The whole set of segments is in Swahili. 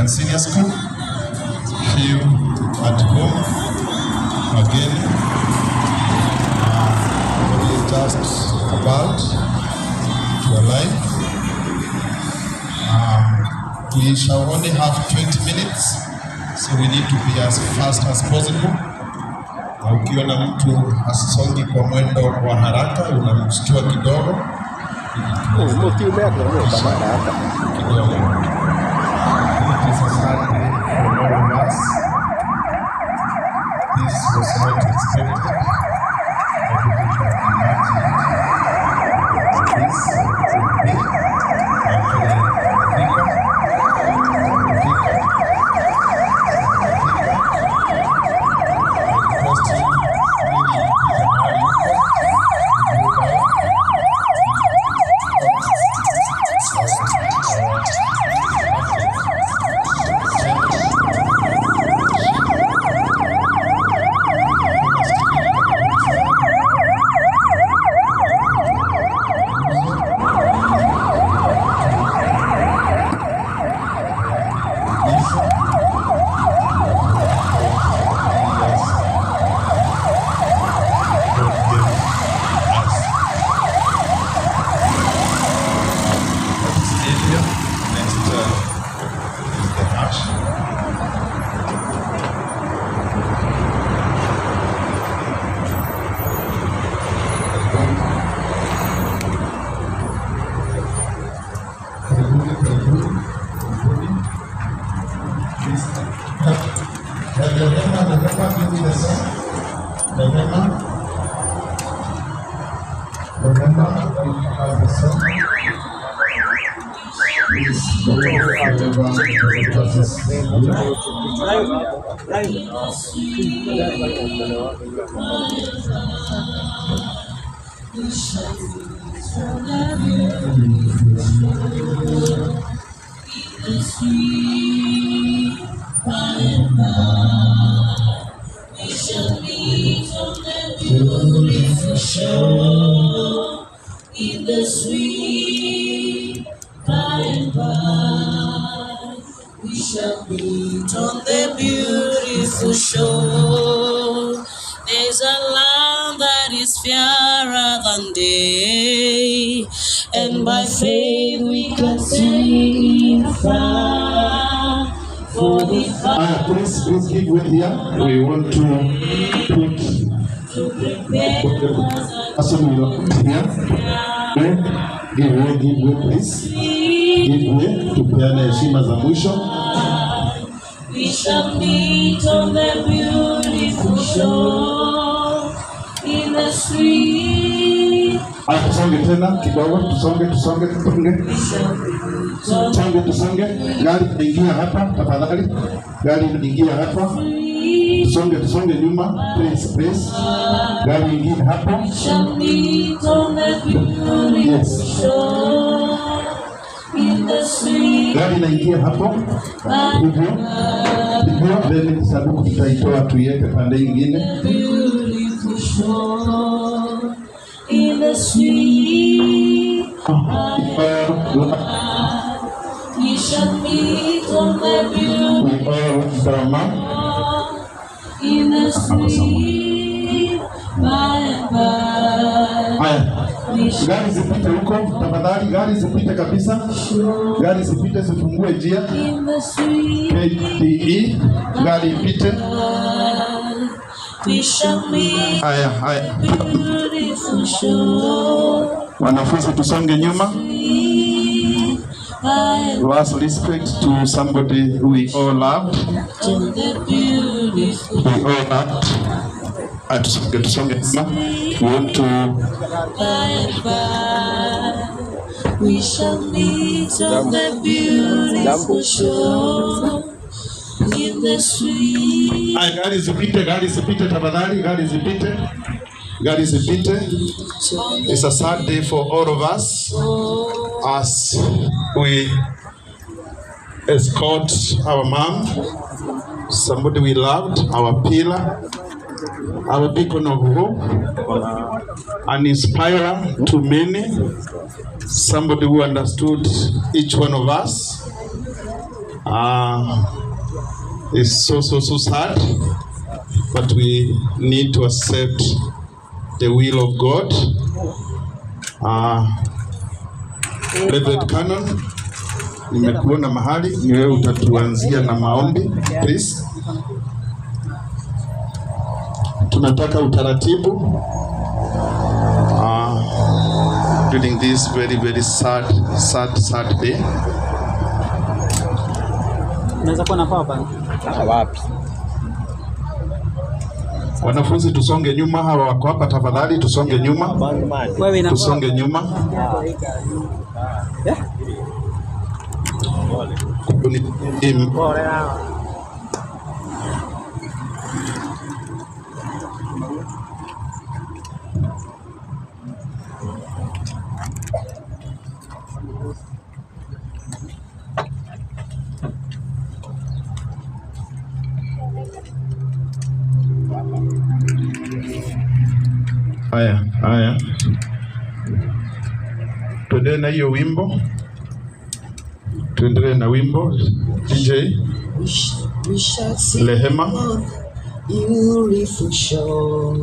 Senior School. Feel at home again. Only just about to arrive. We shall only have 20 minutes, so we need to be as fast as possible. Na ukiona mtu hasongi kwa mwendo wa haraka, unamshtua kidogo ili tuweze kidogo. It is a sad day for all of us. This was not expected. Nobody can imagine this would be. Actually, fika, fika, fika. I request you really pita mahali uko. You go down. Our Next is the hash. Karibuni, karibuni, karibuni. Please, Rehema, Rehema, give me the song. Rehema. Rehema, give us the song. Please, go wherever the process here. We shall meet on the beautiful shore in the sweet by and by. We shall meet on the beautiful shore. There's a land that is fairer than day, and by faith we can see it far. For the Please, please give way here. We want to put to prepare the us a person we are put here. Way, give way, give way, please. Give way, tupeane heshima za mwisho. We shall meet on the beautiful shore in the sweet. Haya, tusonge tena kidogo, tusonge, tusonge, tusonge. We shall meet on Tusonge, tusonge. Gari inaingia hapa, tafadhali. Gari inaingia hapa. the Tusonge, tusonge nyuma, please, please. Gari ingie hapo. We shall meet on the beautiful Yes. shore in the sweet. Gari inaingia hapo. Hivyo hivyo, then sanduku tutaitoa tuiweke pande ingine. Beautiful shore in the sweet. We shall meet on the beautiful We all drama. in the sweet by and by. Haya, We shall gari zipite huko tafadhali, gari zipite kabisa, gari zipite, zifungue njia. in the sweet KDE, gari ipite. We shall meet Haya, haya, beautiful shore wanafunzi tusonge nyuma. sweet by and Last respect to somebody who we all loved. on the beautiful We all loved. Haya, tusonge, tusonge nyuma. We want to by and by. We shall meet on the beautiful shore in the sweet Haya, gari zipite, gari zipite tafadhali, gari zipite, gari zipite. It's a sad day for all of us as we escort our mom, somebody we loved, our pillar, our beacon of hope, an inspirer to many, somebody who understood each one of us. It's so, so, so sad, but we need to accept the will of God. Reverend Canon, nimekuona mahali, ni wewe utatuanzia na maombi please. Tunataka utaratibu during this very very sad sad sad day. Unaweza kuwa na power bank. Wapi? Wanafunzi tusonge nyuma, hawa wako hapa, tafadhali tusonge nyuma, Wewe ina tusonge nyuma. Yeah? Haya, haya, tuendelee na hiyo wimbo, tuendelee na wimbo DJ We shall see Rehema. on beautiful shore,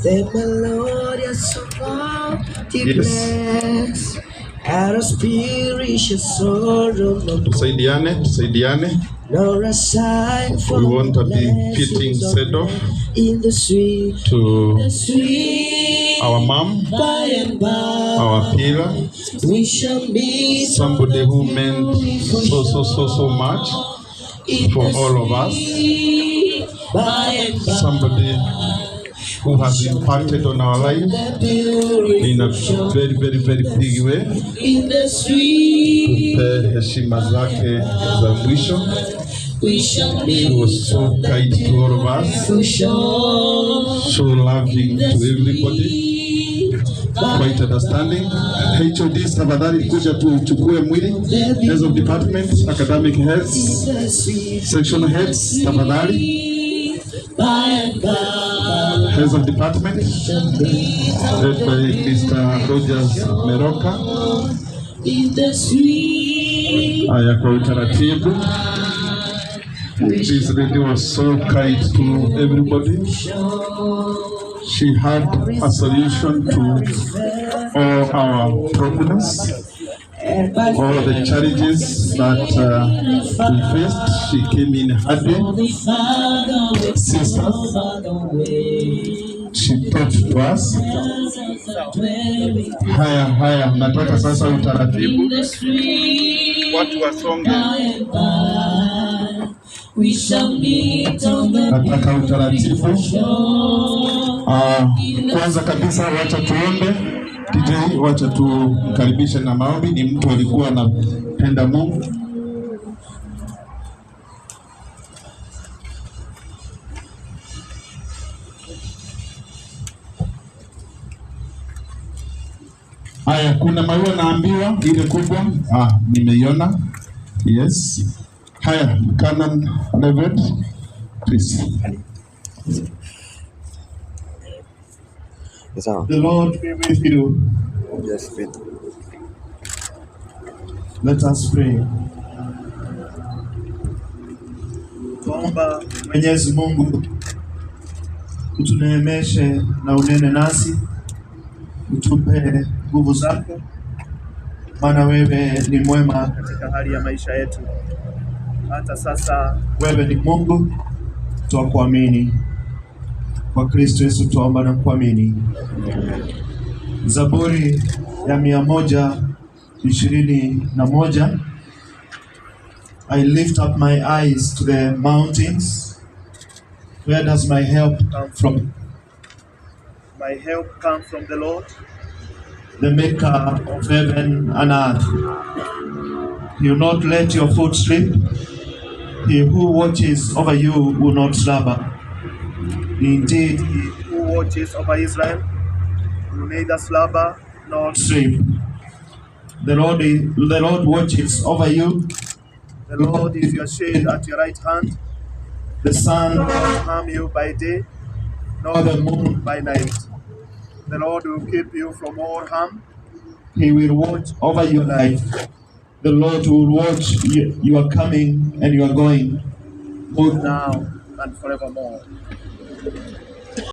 the melodious song declares, and our spirit shall sorrow no more, Tusaidiane, tusaidiane. nor a sigh for We want a big fitting blessings of send off in the sweet, to the sweet our mom, by and by. our pillar, We shall meet somebody who meant so so so so much in for the all of us, sweet by and by. somebody who has impacted on our life The beautiful in a shore very very very big way. in the sweet Tupe heshima zake za mwisho. we shall meet She was so kind to all of us, for sure. so loving to everybody, quite understanding. HODs, tafadhali kuja tuchukue mwili. Heads of departments, academic heads, section heads, tafadhali. By and by, Heads of department led by Mr. Rogers Meroka. in the sweet Haya, kwa utaratibu. This lady was so kind to everybody. She had a solution to all our problems, all the challenges that we faced. She came in happy. the Father will Sisters, the way. she taught to us. Haya, haya, nataka sasa utaratibu, In the sweet watu wasonge. by and by, we shall meet on the Nataka utaratibu. shore. Kwanza kabisa wacha tuombe. DJ, wacha tumkaribishe na maombi. Ni mtu alikuwa anapenda Mungu. Haya, kuna maua naambiwa ile kubwa. Nimeiona. Yes. Haya, Canon Reverend, please. Sawa. The Lord be with you. Yes, fit. Let us pray. Tuomba Mwenyezi Mungu utuneemeshe na unene nasi, utupe nguvu zako, maana wewe ni mwema katika hali ya maisha yetu. Hata sasa wewe ni Mungu, twakuamini. Kwa Kristo Yesu twaomba na kuamini. Zaburi ya 121. I lift up my eyes to the mountains. Where does my help come from? My help comes from the Lord, the maker of heaven and earth. He will not let your foot slip. He who watches over you will not slumber. Indeed, he who watches over Israel will neither slumber nor sleep. The Lord watches over you. The Lord is your shade at your right hand. The sun will not harm you by day, nor the moon by night. The Lord will keep you from all harm. He will watch over your life. The Lord will watch your coming and your going, both now and forevermore.